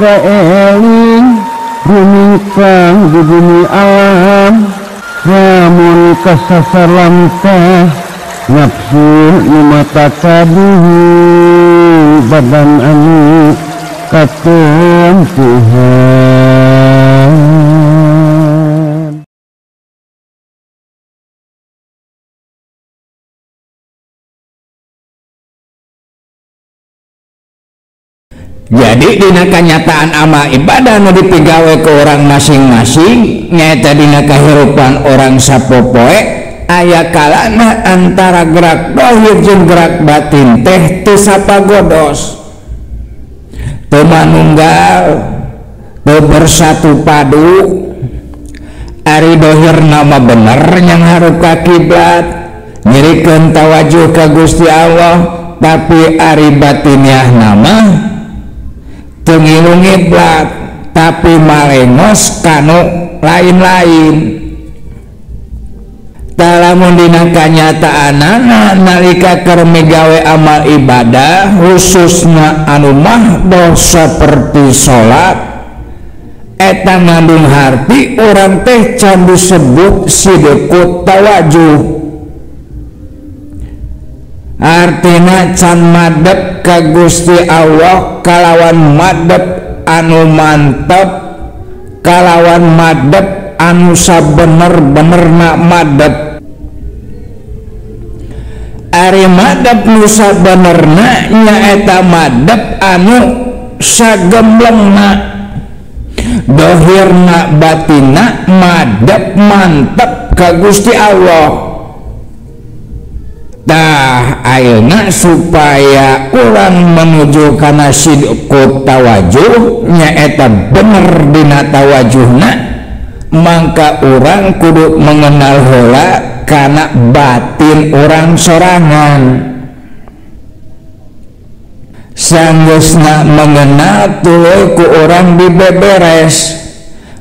kaeling rumingkang di bumi alam lamun kasasar lamtah nafsu nu mata kaduhu badan anu katempuhan. Jadi dina kanyataan amal ibadah nu dipigawe ke orang masing-masing nyaeta dina kahirupan orang sapopoe aya kalana antara gerak dohir jeung gerak batin teh teu sapagodos, teu manunggal, teu bersatu padu. Ari dohirna mah bener nyanghareup ka kiblat nyerikeun tawajuh ka Gusti Allah, tapi ari batiniahna mah teu ngilu ngiblat tapi malengos kanu lain-lain. Lamun dina kanyataanana nalika keur migawe amal ibadah khususna anu mahdoh saperti salat eta ngandung harti urang teh can disebut sidqut tawajuh, artina can madep ka Gusti Allah kalawan madep anu mantep, kalawan madep anu sabener-benerna madep. Ari madep nu sabenerna nyaeta madep anu sagemblengna, dohirna batina madep mantep ka Gusti Allah. Tah ayeuna supaya urang menuju kana sidqut tawajuh nyaeta bener dina tawajuhna, mangka urang kudu mengenal heula kana batin urang sorangan. Sanggeusna mengenal tuluy ku urang dibeberes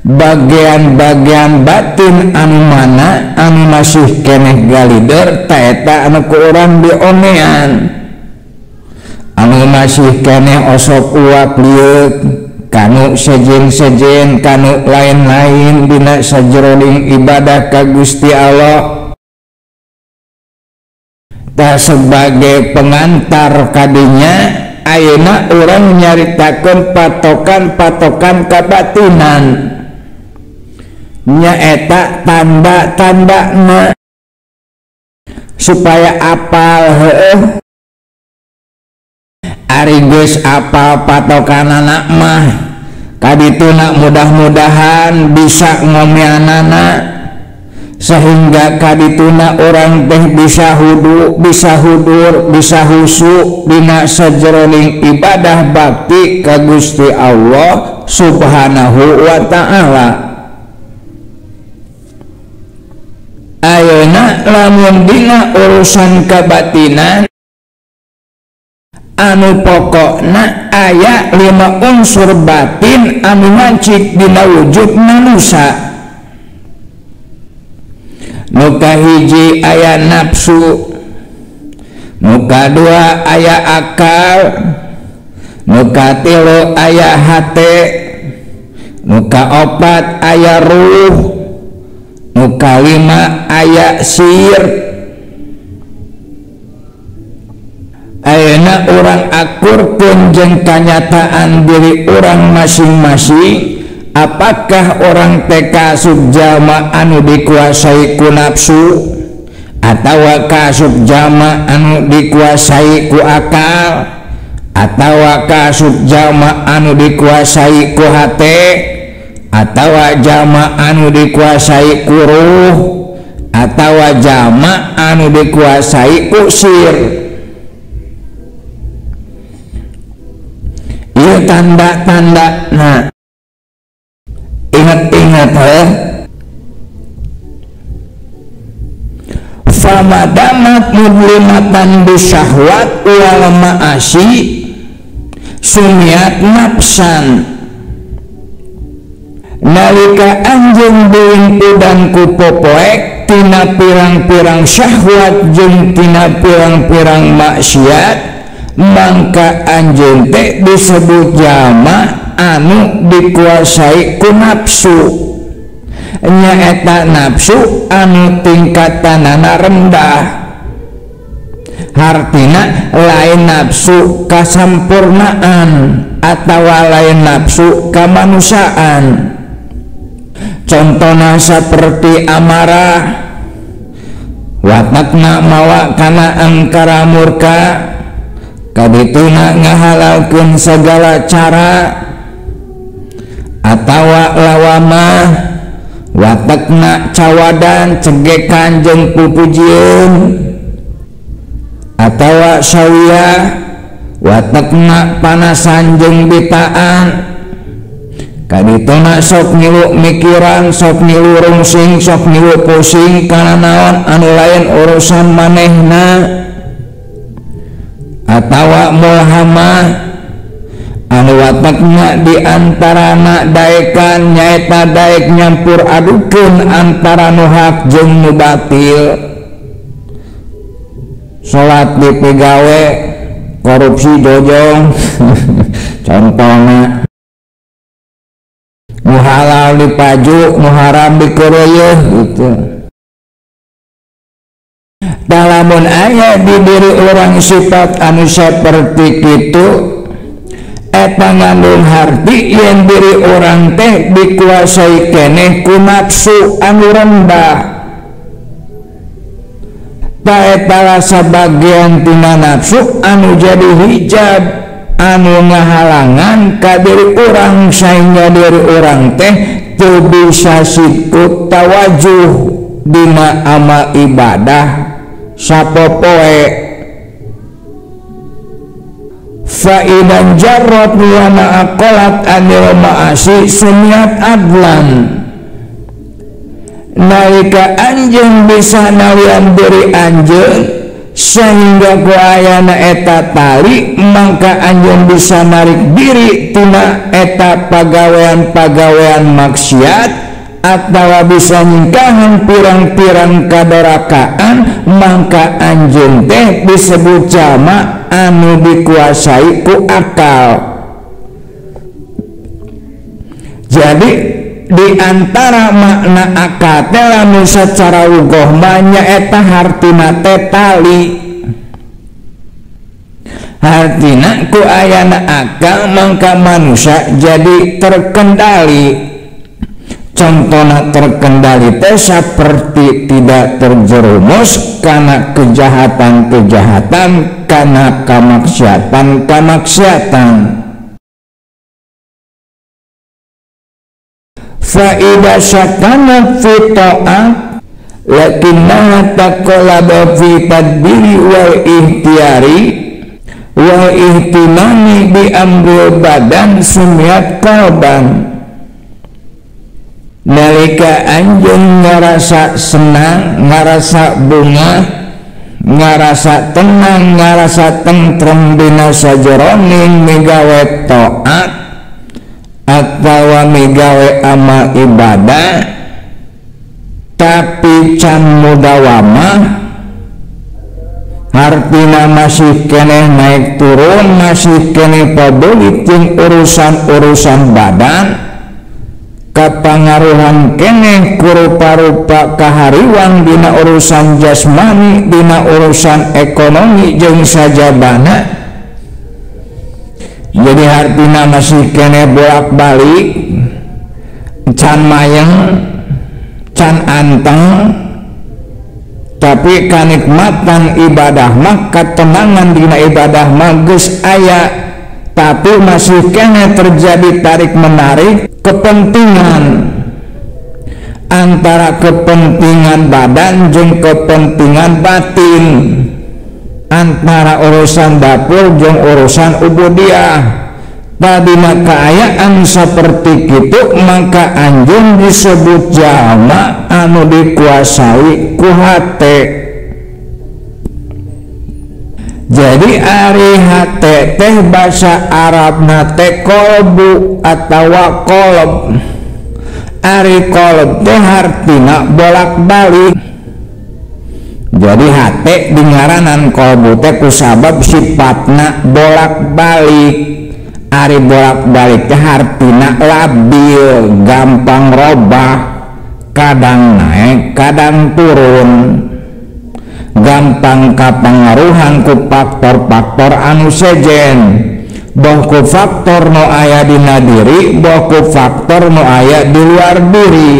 bagian-bagian batin anu mana anu masih keneh galider ta eta anu ku urang dionean, anu masih keneh osok uap lieuk kanu sejen-sejen kanu lain-lain dina sajeroning ibadah ka Gusti Allah. Tah sebagai pengantar kadinya ayeuna urang nyaritakeun patokan-patokan kabatinan nyaeta tanda-tandana supaya apal heueuh. Ari geus apal patokanana mah kadituna mudah-mudahan bisa ngomeanana sehingga kadituna orang teh bisa hudu, bisa hudur, bisa husu dina sajeroning ibadah bakti ka Gusti Allah Subhanahu wa ta'ala. Ayeuna lamun dina urusan kebatinan anu pokokna aya 5 unsur batin anu ngancik dina wujud manusia. Nu kahiji aya nafsu, nu kadua aya akal, nu katilu aya hate, nu kaopat aya ruh, nu kalima aya sir. Ayeuna urang akurkeun jeung kanyataan diri urang masing-masing. Apakah orang teh kaasup jalma anu dikuasai ku nafsu atawa kaasup jalma anu dikuasai ku akal atawa kaasup jalma anu dikuasai ku hate atawa jalma anu dikuasai ku ruh atawa jalma anu dikuasai ku sir. Ieu tanda-tanda. Nah, ingat-ingat heh. Famadamat mudlimatan bisyahwat wal ma'asi sumiat nafsan. Nalika anjeun diimpidan ku popoek tina pirang-pirang syahwat jeung tina pirang-pirang maksiat, mangka anjeun teh disebut jalma anu dikuasai ku nafsu, nyaeta nafsu anu tingkatanana rendah. Hartina lain nafsu kasampurnaan atawa lain nafsu kamanusiaan. Contohna seperti amarah, watakna mawa kana angkara murka, kadituna ngahalalkeun segala cara, atawa lawamah, watakna cawadan cegekan jeung pupujieun, atawa sawiyah, watakna panasan jeung bitaan, kadituna sok ngilu mikiran, sok ngilu rungsing, sok ngilu pusing kana naon anu lain urusan manehna, atawa mulhamah anu watakna di antarana daekan nyaeta daek nyampur adukeun antara nu hak jeung nu batil. Salat di pegawe korupsi jojong contohna, nu halal dipaju, nu haram dikeureuyeun gitu. Tah lamun aya di diri urang sifat anu saperti kitu, eta ngandung harti yen diri urang teh dikuasai keneh ku nafsu anu rendah. Ta eta sabagian tina nafsu anu jadi hijab anu ngahalangan ka diri urang sehingga diri urang teh teu bisa sikut tawajuh dina amal ibadah sapopoe. Fa idan jarrat wa ma'aqalat anil ma'asi sumiat adlan. Nalika anjeun bisa nalian diri anjeun sehingga ku ayana eta tali, maka anjeun bisa narik diri tina eta pagawean-pagawean maksiat atawa bisa nyingkahan pirang-pirang kadorakaan, maka anjeun teh disebut jalma anu dikuasai ku akal. Jadi di antara makna akal teh lamun secara lugoh mah nyaeta hartina teh tali. Hartina ku ayana akal mangka manusia jadi terkendali. Contohna terkendali teh seperti tidak terjerumus karena kejahatan-kejahatan, karena kamaksiatan-kamaksiatan. Fa idza sakanat fi ta'at lakinnaha taqallaba fi tadbiri wal ihtiyari wal ihtimami bi amril badan sumiat qalban. Nalika anjeun ngarasa senang, ngarasa bunga, ngarasa tenang, ngarasa tentrem dina sajeroning migawe taat atawa migawe amal ibadah, tapi can mudawamah, hartina masih keneh naik turun, masih keneh peduli jeung urusan-urusan badan, kapangaruhan keneh ku rupa-rupa kahariwang dina urusan jasmani, dina urusan ekonomi jeung sajabana. Jadi hartina masih keneh bolak-balik, can mayeng, can anteng, tapi kanikmatan ibadah mah, ketenangan dina ibadah mah geus aya, tapi masih keneh terjadi tarik menarik kepentingan antara kepentingan badan jeung kepentingan batin, antara urusan dapur jeung urusan ubudiyah. Tadina kaayaan seperti kitu maka anjeun disebut jalma anu dikuasai ku hate. Jadi ari hate teh bahasa Arabna teh kolbu atawa kolb. Ari kolb teh hartina bolak-balik. Jadi hate dingaranan kolbu teh kusabab sifatna bolak-balik. Ari bolak-balik teh hartina labil, gampang robah, kadang naik, kadang turun, gampang kapangaruhan ku faktor-faktor anu sejen, boh ku faktor nu aya dina diri, boh ku faktor nu aya di luar diri.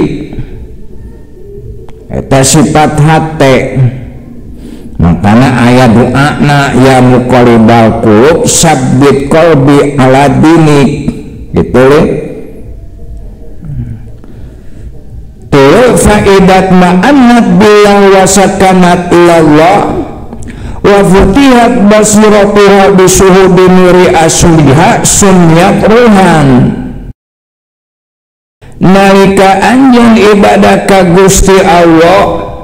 Eta sifat hate. Makana aya doana ya muqallibal qulub sabbit qalbi ala dinik, gitu le. Tuh faidat ma'annat billah wa sakanat ilallah wa futihat basiratuha bisuhudi nuri asliha sunyat ruhan. Nalika anjeun ibadah ka Gusti Allah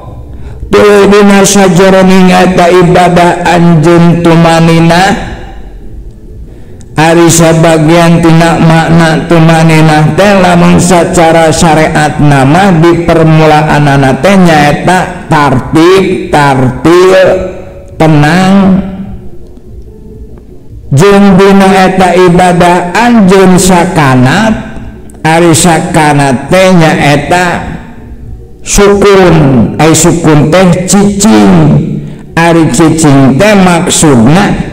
tuluy dina sajeroning eta ibadah anjeun tumanina. Ari sabagian tina makna tumaninah teh lamun sacara syariat nama di permulaanana teh nyaeta tartib, tartil, tenang. Jeung dina eta ibadah anjeun sakanat, ari sakanat teh nyaeta sukun. Ai sukun teh cicing. Ari cicing teh maksudna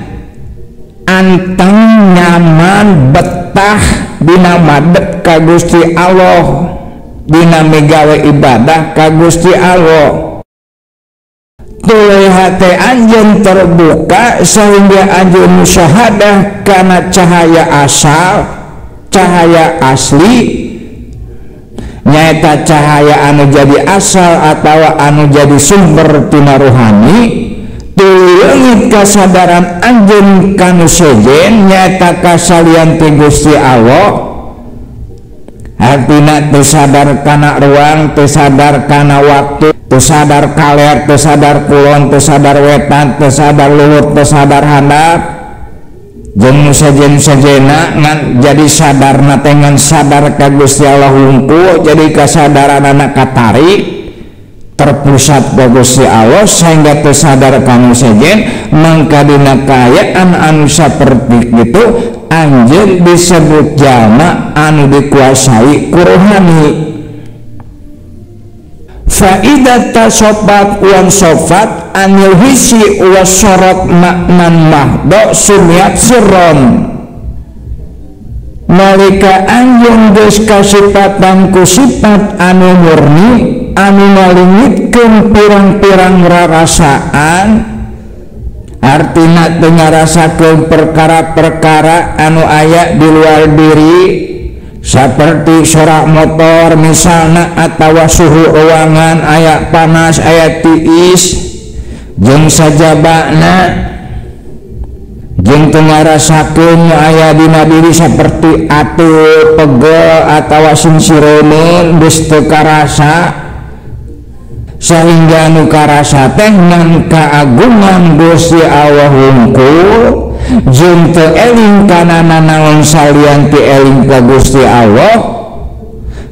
anteng, nyaman, betah dina madep ka Gusti Allah, dina migawe ibadah ka Gusti Allah. Tuluy hate anjeun terbuka sehingga anjeun musyahadah kana cahaya asal, cahaya asli, nyaeta cahaya anu jadi asal atawa anu jadi sumber tina rohani. Tuluy leungit kasadaran anjeun kanu sejen nyaeta kasalian ti Gusti Allah. Artina teu sadar kana ruang, teu sadar kana waktu, teu sadar kaler, teu sadar kulon, teu sadar wetan, teu sadar luhur, teu sadar handap. Jeung nu sejen-sejena ngan jadi sadarna teh ngan sadar ka Gusti Allah hungkul, jadi kasadaranana katarik terpusat ka Gusti Allah sehingga teu sadar kanu sejen. Mangka dina kaayaan anu saperti kitu anjeun disebut jalma anu dikuasai ku rohani. Faida tasobat wan sofat anil hisi wasorot maknan mahdo sumiat sirron. Nalika anjeun geus kasipatan ku sifat anu murni anu ngalingitkeun pirang-pirang rarasaan, artina teu ngarasakeun perkara-perkara anu aya di luar diri seperti sorak motor misalna atawa suhu ruangan aya panas aya tiis jeung sajabana, jeung teu ngarasakeun aya dina diri seperti atuh pegel atawa singsireun geus teu karasa, sehingga nu karasa teh ngan kaagungan Gusti Allah hungkul jeung teu eling kana nanaon salian ti eling ka Gusti Allah.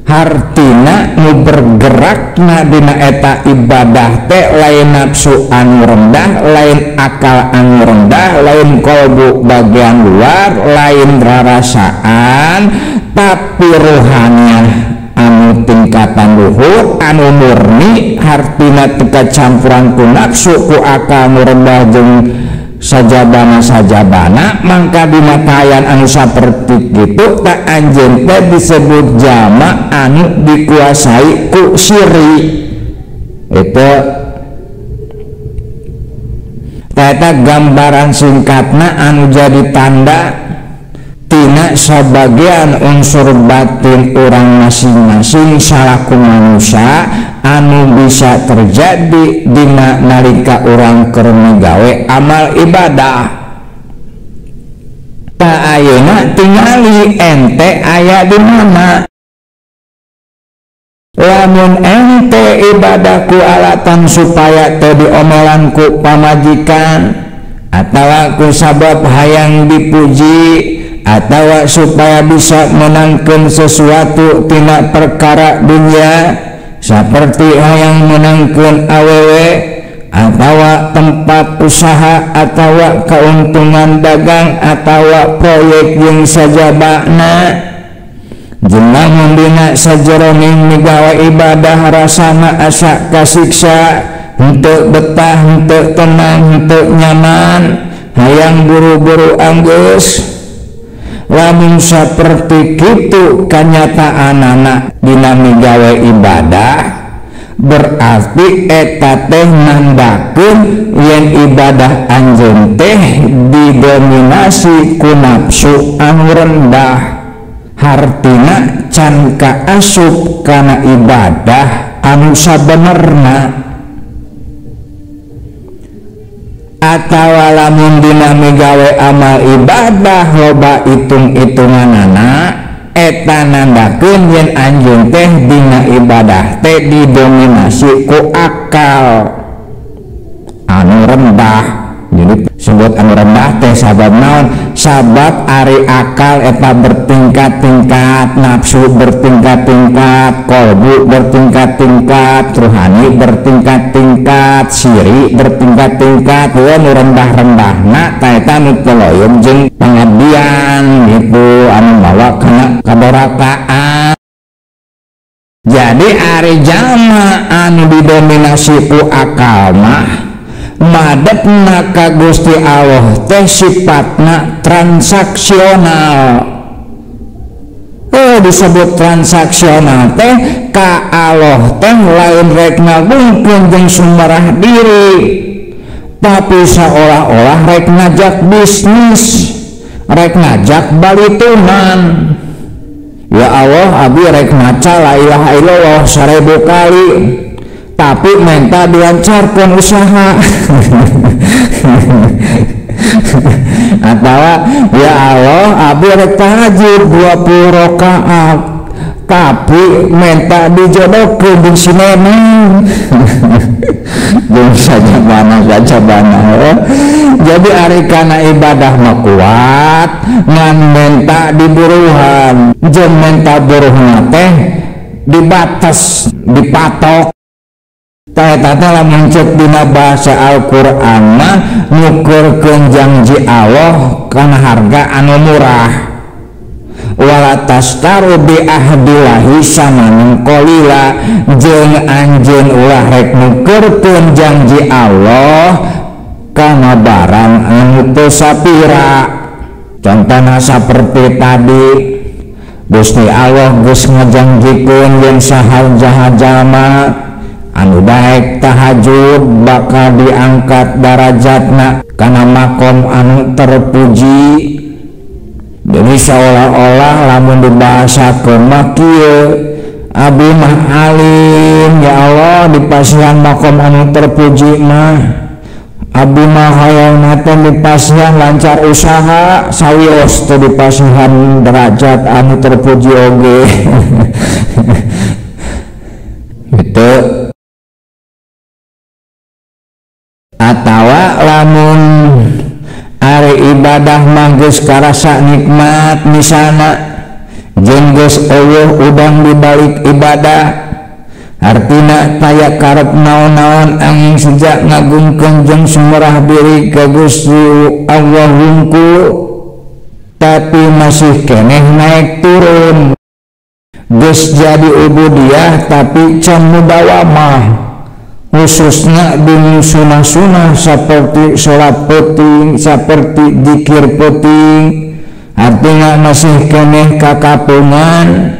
Hartina nu bergerakna dina eta ibadah teh lain nafsu anu rendah, lain akal anu rendah, lain kolbu bagian luar, lain rarasaan, tapi rohaniah anu tingkatan luhur anu murni. Hartina teu kacampuran ku nafsu ku akal nu rendah jeung sajabana-sajabana. Mangka dina kaayaan anu saperti kitu tak anjeun teh disebut jalma anu dikuasai ku siri. Itu eta gambaran singkatna anu jadi tanda tina sebagian unsur batin orang masing-masing salaku manusia anu bisa terjadi dina nalika urang keur migawe amal ibadah. Ta ayeuna tingali ente aya di mana. Lamun ente ibadah ku alatan supaya teu diomelan ku pamajikan atawa ku sabab hayang dipuji atawa supaya bisa menangkeun sesuatu tina perkara dunia seperti hayang menangkeun awewe atawa tempat usaha atawa keuntungan dagang atawa proyek jeung sajabana. Jeung lamun dina sajeroning migawe ibadah rasana asa kasiksa, henteu betah, henteu tenang, henteu nyaman, hayang buru-buru anggeus. Lamun saperti kitu kanyataanana dina migawe ibadah, berarti eta teh nandakeun yen ibadah anjeun teh didominasi ku nafsu anu rendah. Hartina can kaasup kana ibadah anu sabenerna. Atawa lamun dina migawe amal ibadah loba hitung-hitunganana, eta nandakeun yen anjeun teh dina ibadah teh didominasi ku akal anu rendah. Jadi sebut anu rendah teh sabab naon? Sabab ari akal eta bertingkat-tingkat, nafsu bertingkat-tingkat, kolbu bertingkat-tingkat, ruhani bertingkat-tingkat, siri bertingkat-tingkat. Nu rendah-rendahna ta eta nu teloyom jeung pengabdian gitu, anu bawa kana kadorakaan. Jadi ari jalma anu didominasi ku akal mah madepna ka Gusti Allah teh sifatna transaksional. Disebut transaksional teh ka Allah teh lain rek ngagungkeun jeung sumarah diri, tapi seolah-olah rek ngajak bisnis, rek ngajak balitunan. Ya Allah, abi rek maca la ilaha illallah 1000 kali, tapi minta dilancarkan usaha. Atau ya Allah, abi rek tahajud 20 rakaat, tapi minta dijodohkeun jeung si neneng. Jeung sajabana. Jadi ari kana ibadah mah kuat, ngan minta diburuhan, jeung minta buruhna teh dibatas, dipatok. Eta teh lamun ceuk dina bahasa Al-Qur'an mah nukurkeun janji Allah kana harga anu murah. Wala tastaru bi ahdillahi samanan qalila, jeung anjeun ulah rek nukurkeun janji Allah kana barang anu teu sapira. Contohna saperti tadi, Gusti Allah geus ngajanjikeun yen saha jalma anu daek tahajud bakal diangkat darajatna kana makom anu terpuji. Jadi seolah-olah lamun dibahasakeun mah kieu, abi mah alim ya Allah dipasihan makom anu terpuji mah, abi mah hayangna teh dipasihan lancar usaha, sawios teh dipasihan derajat anu terpuji oge. Gitu. Atawa lamun ari ibadah mah geus karasa nikmat misalna, jeung geus eueuh udang di balik ibadah, artina taya karep naon-naon angin sejak ngagungkeun jeung sumerah diri ka Gusti Allah hungkul, tapi masih keneh naik turun. Geus jadi ubudiyah tapi can mudawamah, khususnya di sunah-sunah seperti sholat peuting, seperti dzikir peuting, artinya masih keneh kakapungan.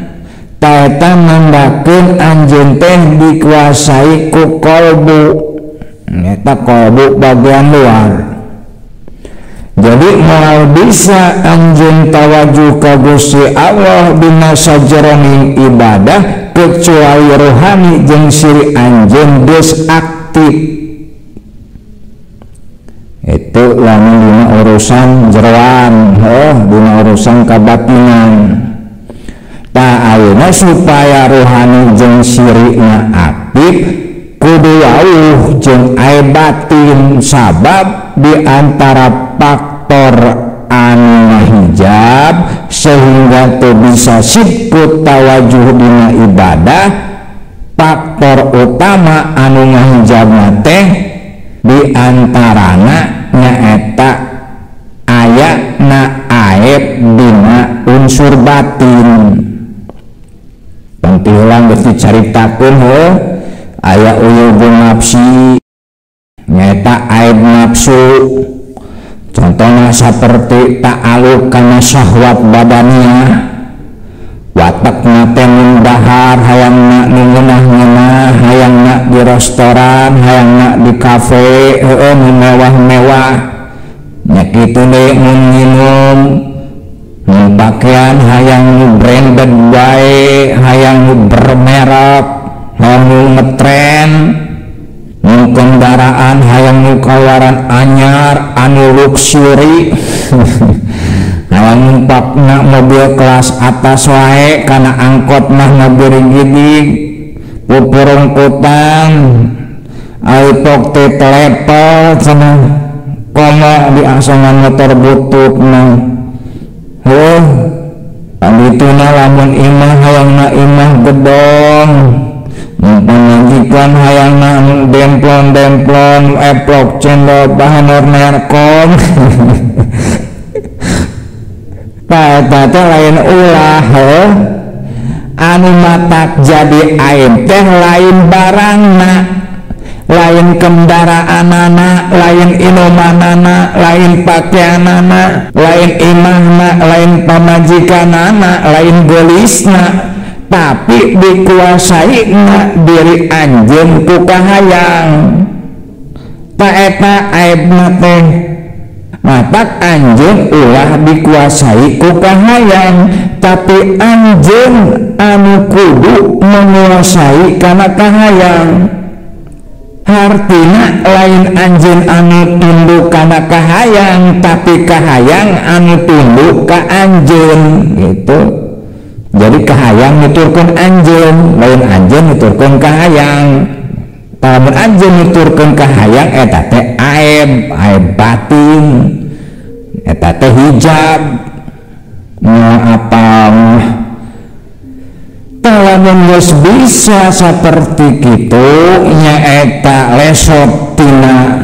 Taeta nandakeun anjeun teh dikuasai ku kolbu, eta kolbu bagian luar. Jadi moal bisa anjeun tawajuh ka Gusti Allah dina sajeroning ibadah kecuali rohani jeung siri anjeun geus aktif. Itu lamun dina urusan jeroan, dina urusan kabatinan. Tah ayeuna supaya rohani jeung sirina aktif kudu wauh jeung ae batin, sabab di antara faktor anu hijab sehingga teu bisa siput tawajuh dina ibadah, faktor utama anu ngahijabna teh Di antarana nyaeta aya na aib dina unsur batin. Pangtihulang geus dicaritakeun heuh aya uyubun nafsi nyaeta aib nafsu. Contohna saperti ta'alluq kana syahwat badaniah, watakna teh mun dahar hayangna nu ngeunah-ngeunah, hayangna di restoran, hayangna di kafe, heueuh nu mewah-mewah. Nya kitu deui mun nginum, mun pakaian hayang nu branded bae, hayang nu bermerek, hayang nu ngetren. Mun kendaraan hayang nu kawaran anyar anu luxury. Hayang numpakna mobil kelas atas wae kana angkot mah ngabirigidig pupurungkutan aipok teh telepel cenah komo di asongan motor butut mah. Heuh dituna lamun imah hayangna imah gedong, pamajikan hayangna demplon-demplon eplok cendol bahanor nerkom. Tah eta teh lain ulah heuh anu matak jadi aib teh lain barangna, lain kendaraanana, lain inumanana, lain pakaianana, lain imahna, lain pamajikanana, lain gelisna, tapi dikuasai na diri anjeun ku kahayang. Ta eta aibna teh matak anjeun ulah dikuasai ku kahayang, tapi anjeun anu kudu menguasai kana kahayang. Hartina lain anjeun anu tunduk kana kahayang, tapi kahayang anu tunduk ka anjeun gitu. Jadi kahayang nuturkeun anjeun, lain anjeun nuturkeun kahayang. Lamun anjeun nuturkeun kahayang eta teh aib, aib batin. Eta teh hijab. Moal apal mah. Lamun geus bisa saperti kitu nyaeta lesot tina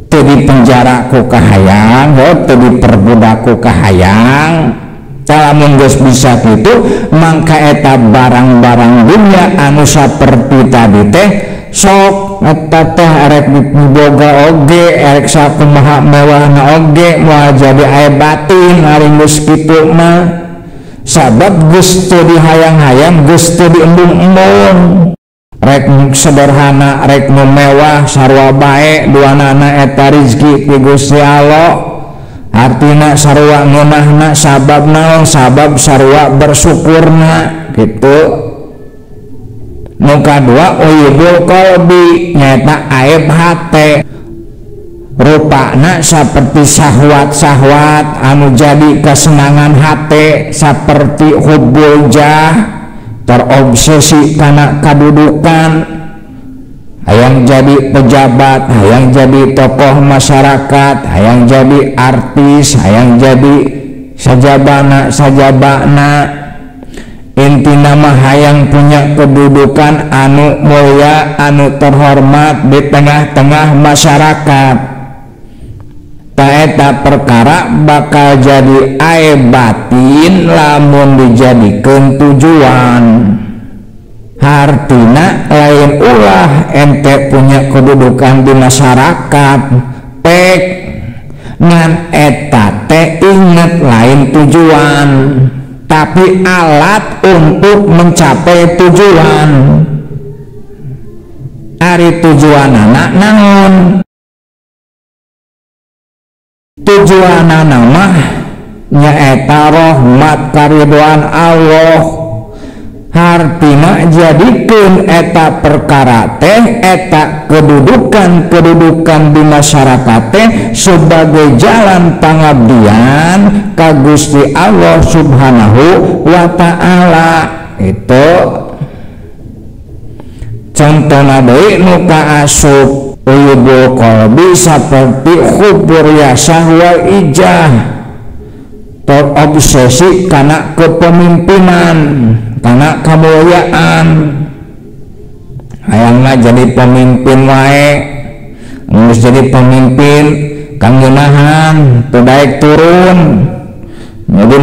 teu dipenjara ku kahayang, teu diperbudak ku kahayang. Lamun geus bisa kitu mangka eta barang-barang dunia anu saperti tadi teh sok eta teh erek diboga oge, erek sakumaha mewahna oge moal jadi aib batin ari geus kitu mah. Sabab geus teu dihayang-hayang, geus teu diembung-embung. Rek sederhana, rek nu mewah sarua bae duanana eta rezeki ti Gusti Allah. Artina sarua ngeunahna sabab naon? Sabab sarua bersyukurna gitu. Nu kadua uyubul qalbi nyaeta aib hate. Rupana saperti syahwat-syahwat anu jadi kesenangan hate, saperti hubbul jah, terobsesi kana kadudukan, hayang jadi pejabat, hayang jadi tokoh masyarakat, hayang jadi artis, hayang jadi sajabana sajabana. Intina mah hayang punya kedudukan anu mulia, anu terhormat di tengah-tengah masyarakat. Eta perkara bakal jadi aib batin lamun dijadikeun tujuan. Hartina lain ulah ente punya kedudukan di masyarakat pek ngan eta teh inget lain tujuan, tapi alat untuk mencapai tujuan. Ari tujuan anak naon? Tujuan anak mah nyaeta rahmat karidhoan Allah. Hartina jadikeun eta perkara teh, eta kedudukan-kedudukan di masyarakat teh sebagai jalan pangabdian ka Gusti Allah Subhanahu wa Ta'ala. Itu contohna deui nu kaasup uyubul qalbi saperti khubur yasah wal ijah, terobsesi kana kepemimpinan, karena kemuliaan, hayangna jadi pemimpin wae, Geus jadi pemimpin kangeunahan teu daek turun. Jadi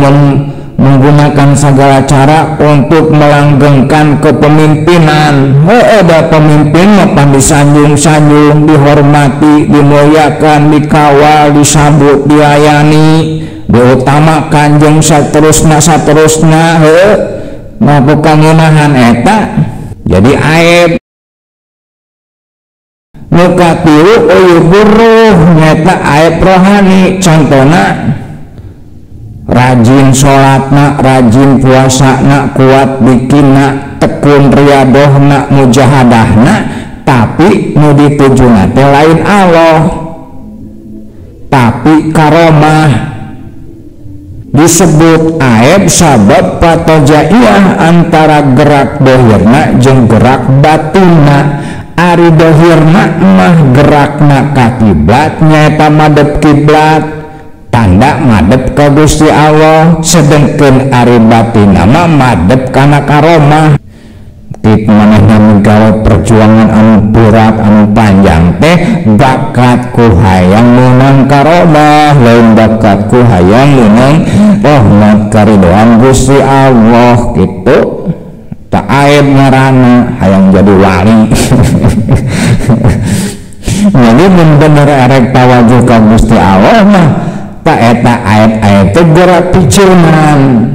menggunakan segala cara untuk melanggengkan kepemimpinan. Heueuh da pemimpin mah pan disanjung-sanjung, dihormati, dimuliakan, dikawal, disambut, dilayani, diutamakan jeung saterusna saterusna. Heueuh mah kangeunahan eta jadi aib. Nu katilu uyuburuh nyaeta aib rohani, contona rajin sholatna, rajin puasana, kuat bikinna, tekun riadohna, mujahadahna, tapi nu ditujuna teh lain Allah tapi karomah. Disebut aib sabab patojaiyah antara gerak dohirna jeung gerak batinna. Ari dohirna mah gerakna ka kiblat nyaeta madep kiblat, tanda madep ka Gusti Allah, sedengkeun ari batinna mah madep kana karomah. Kitu manehna migawe perjuangan anu berat anu panjang teh bakat ku hayang meunang karomah, lain bakat ku hayang meunang rahmat karidoan Gusti Allah gitu. Tak aib ngaranna hayang jadi wali. Jadi mun bener erek tawajuh ka Gusti Allah mah tak eta aib-aib teh gerak piceunnan.